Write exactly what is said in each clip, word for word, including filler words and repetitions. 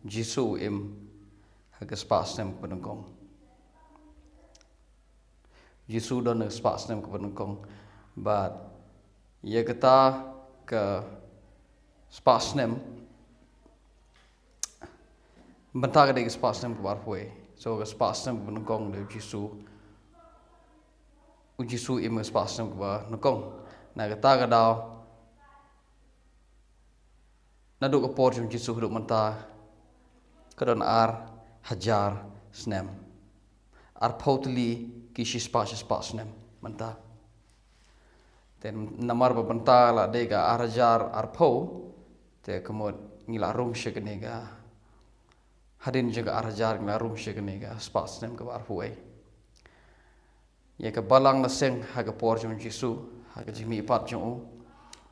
Jisu u im ha ka spah snem kaba nyngkong. Jisu u don ha ka spah snem kaba nyngkong. Bad ïa kata ka spah snem, mynta ka dei ka spah snem kaba arphew. So ka spah snem kaba nyngkong dei u Jisu, u Jisu u im ha ka spah snem kaba nyngkong. Na kata ka daw, naduh ka por jong u Jisu haduh mynta, ka don ar hajar snem. Arphew tylli ki shispah shispah snem mynta. Te namar ba mynta la dei ka ar hajar arphew, te ka mut ngi la rung sha kane ka, hadien jong ka ar hajar ngi la rung sha kane ka spah snem kaba arphew. Ïa ka balang la seng ha ka por jong u Jisu, ha ka jingmihpat jong u.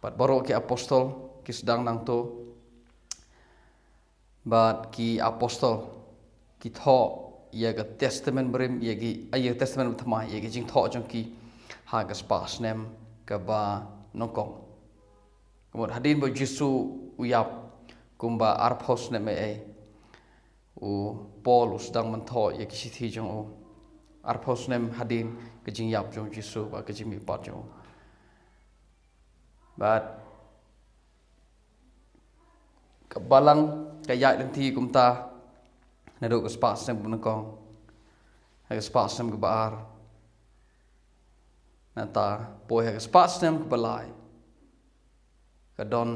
Bad baroh ki apostol ki sdang nangto. Bad ki apostol ki thoh ïa ka Testament Barim, ïa ki, ïa ka Testament Bathymmai, ïa ki jingthoh jong ki ha ka spah snem kaba nyngkong. Ka mut hadien ba u Jisu u ïap kumba arphew snem eh, u Paul u sdang ban thoh ïa ki shithi jong u. Arphew snem hadien ka jingïap jong u Jisu bad ka jingmihpat jong u. Bad ka balang ka ïaid lynti kumta naduh ka spah snem kaba nyngkong, ha ka spah snem kaba ar. Nangta poi ha ka spah snem kaba lai, ka don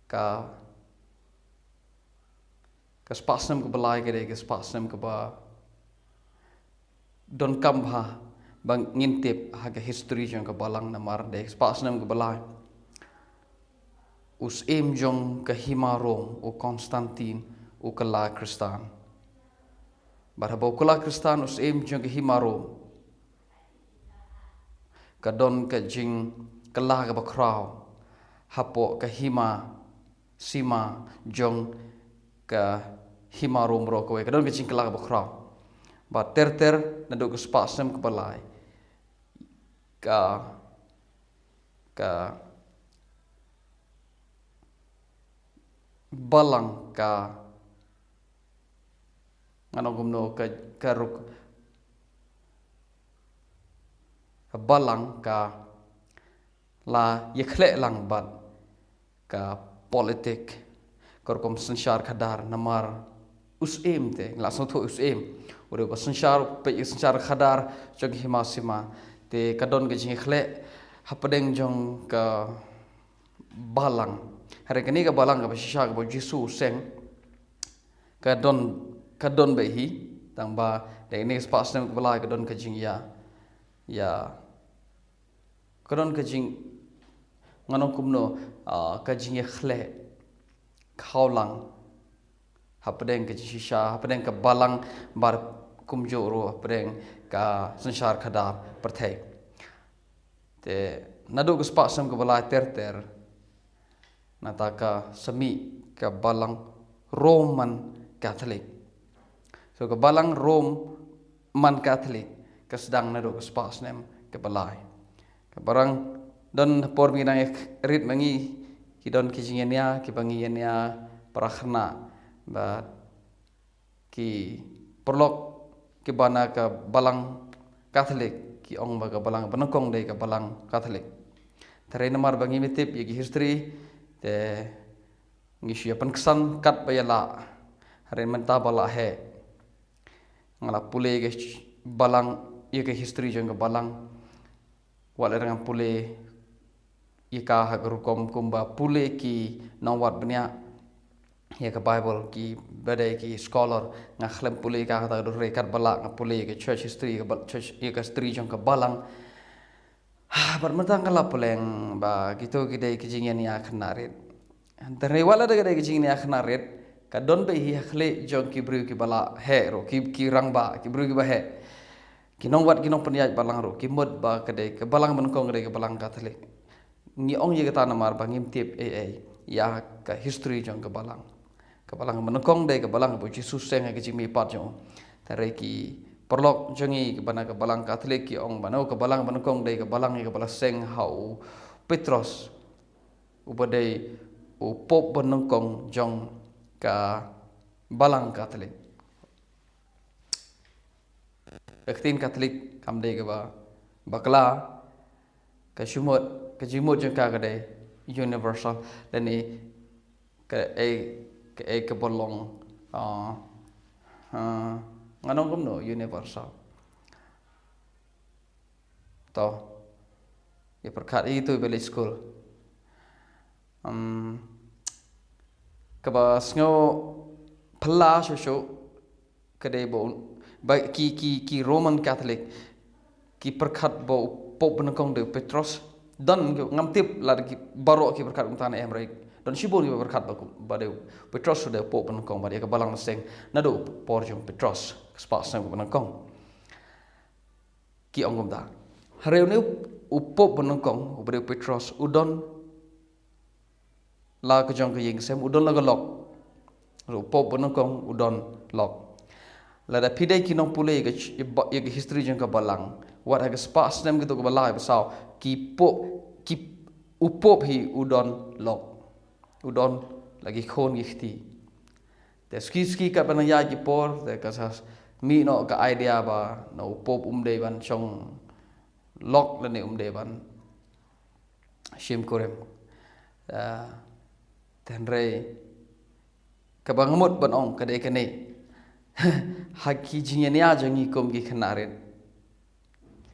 ka, ka spah snem kaba lai ka dei ka spah snem kaba donkam bha ba ngin tip ha ka history jong ka balang, namar dei ka spah snem kaba lai u syiem jong ka hima Rom, u Konstantin, u kylla Khristan. Bad haba u kylla Khristan u syiem jong ka hima Rom, ka don ka jingkylla kaba khraw hapoh ka hima sima jong ka hima Rom baroh kawei, ka don ka jingkylla kaba khraw. Bad ter ter naduh ka spah snem kaba lai, ka, ka balang ka, ngan ong kumno, ka, ka ruk, ka balang ka la ïakhleh lang bad ka politik, ka rukom synshar khadar, namar u syiem te, la sngewthuh u syiem. U dei ba synshar, peit ïa ka synshar khadar jong ka hima sima, te ka don ka jingïakhleh hapdeng jong ka balang. Hynrei kane ka balang kaba shisha kaba u Jisu u seng, ka don, ka don beit hi, tang ba dei kane ka spah snem kaba lai ka don ka jingïa, ïa, ka don ka jing, ngan ong kumno, ah, ka jingïakhleh khawlang hapdeng ka jingshisha, hapdeng ka balang, bad kumjuh ruh hapdeng ka synshar khadar pyrthei. Te naduh ka spah snem kaba lai ter ter, nangta ka sa mih ka balang Roman Catholic. So ka balang Roman Catholic ka sdang naduh ka spah snem kaba lai. Ka balang, don ha por ba ngi dang ïa rit ma ngi, ki don ki jingïania kiba ngi ïania para khynnah, bad ki paralok kiba na ka balang Catholic ki ong ba ka balang ba nyngkong dei ka balang Catholic. Te hynrei namar ba ngim tip ïa ki history, te ngi shu ïa pynksan katba ïa lah. Hynrei mynta ba la heh, nga la pule ïa ka balang, ïa ka history jong ka balang. Wat la ngan pule ïa ka ha ka rukom kumba pule ki nongwad bniah ïa ka Bible, kiba dei ki scholar. Nga khlem pule ïa ka ha kata ka dur, hynrei katba lah nga pule ïa ka church history, ka ba-, church, ïa ka history jong ka balang. Bad mynta nga la pule ba kito ki dei ki jingïania khynnah rit. Te hynrei wat la dei ki dei ki jingïania khynnah rit, ka don beit hi ha khlieh jong ki briew kiba la heh ruh, ki, ki rangbah, ki briew kiba heh. Ki nongwad, ki nongpynïaid balang ruh ki mut ba ka dei ka balang ba nyngkong ka dei ka balang Catholic. Ngi ong ïa kata namar ba ngim tip ei ei ïa ka history jong ka balang. Ka balang ba nyngkong dei ka balang ba u Jisu u seng ha ka jingmihpat jong u. Te hynrei ki paralok jong ngi kiba na ka balang Catholic ki ong ba no, ka balang ba nyngkong dei ka balang ïa kaba la seng ha u Petros, uba dei u pope ba nyngkong jong ka Balang Katholik. Ka ktien Katholik kam dei kaba bakla, ka jingmut, ka jingmut jong ka ka dei universal, lane ka ei, ka ei kaba long, ah, ah, ngan ong kumno, universal. To, ïa pyrkhat ïa itu ba leit skul. Um, kaba sngewphylla shuh shuh ka dei ba un-, ba ki, ki, ki Roman Catholic ki pyrkhat ba u Pope banyngkong dei u Petros. Don, ngam tip lada ki baroh ki pyrkhat kumta ne em, hynrei don shibun kiba pyrkhat ba, ba dei u Petros u dei u Pope banyngkong, ba dei ka Balang Seng naduh u por jong u Petros, ka spah snem banyngkong. Ki ong kumta. Hynrei une u Pope banyngkong, uba dei u Petros, u don la ka jong ka ïing sem, u don la ka lok. U Pope banyngkong u don lok. Lada phi dei ki nongpule ïa ka, ïa ka history jong ka Balang, wat ha ka spah snem kito kiba lai ba saw, ki Pope, ki, u Pope hi u don lok. U don la ki khun ki kti. Te suki suki katba nang ïaid ki por, te ka sa mih noh ka idea ba na u Pope um dei ban shong lok lane um dei ban shim kurim. Ah, te hynrei kaba nga mut ban ong ka dei kane. Ha ki jingïania jong ngi kum ki khynnah rit,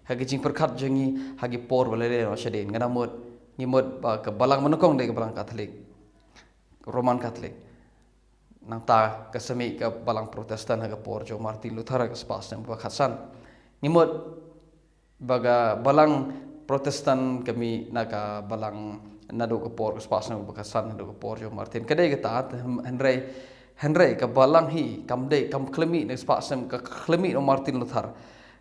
ha ki jingpyrkhat jong ngi ha ki por ba la leit noh shadien, nga da mut, ngi mut ba ka Balang banyngkong dei ka Balang Katholik, Roman Catholic. Nangta ka sa mih ka Balang Protestant ha ka por jong u Martin Luther ha ka spah snem ba khatsan. Ngi mut ba ka Balang Protestant ka mih na ka Balang naduh ka por, ka spah snem ba khatsan naduh ka por jong u Martin. Ka dei kata, hynrei, hynrei ka Balang hi kam dei, kam khlem mih na ka spah snem, ka khlem mih na u Martin Luther.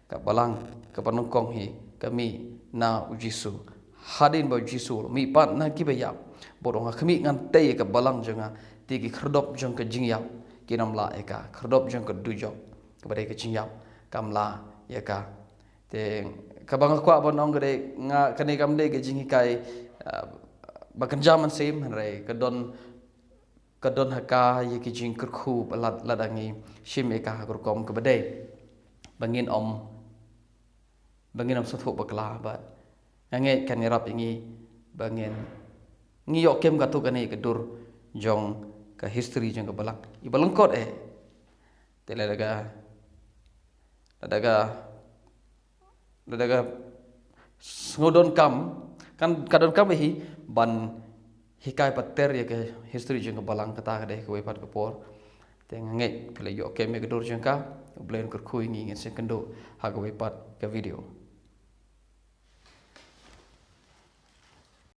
Ka Balang kaba nyngkong hi ka mih na u Jisu. Hadien ba u Jisu u la mih pat na kiba ïap, bad u ong, ha khmih, ngan tei ïa ka Balang jong nga, te ki khyrdop jong ka jingïap kin ym lah ïa ka, khyrdop jong ka dujok, kaba dei ka jingïap, kam lah ïa ka. Te kaba nga kwah ban ong ka dei, nga, kane kam dei ka jinghikai, ah, ba kynja mynsiem, hynrei ka don, ka don ha ka ïa ki jingkyrkhu ba lad, lada ngi shim ïa ka ha ka rukom kaba dei, ba ngin ym, ba ngin ym sngewthuh bakla, bad nga ngeit kan ïarap ïa ngi ba ngin, ngi ïoh kem katto katne ka dur jong ka history jong ka Balang. Iba lyngkot eh, te lada ka, lada ka, lada ka sngewdonkam, kan ka donkam hi ban hikai pater ïa ka history jong ka Balang, kata ka dei kawei pat ka por. Te nga ngeit phi la ïoh kem ïa ka dur jong ka. U Blei un kyrkhu ïa ngi, ngin sa ïakynduh ha kawei pat ka video.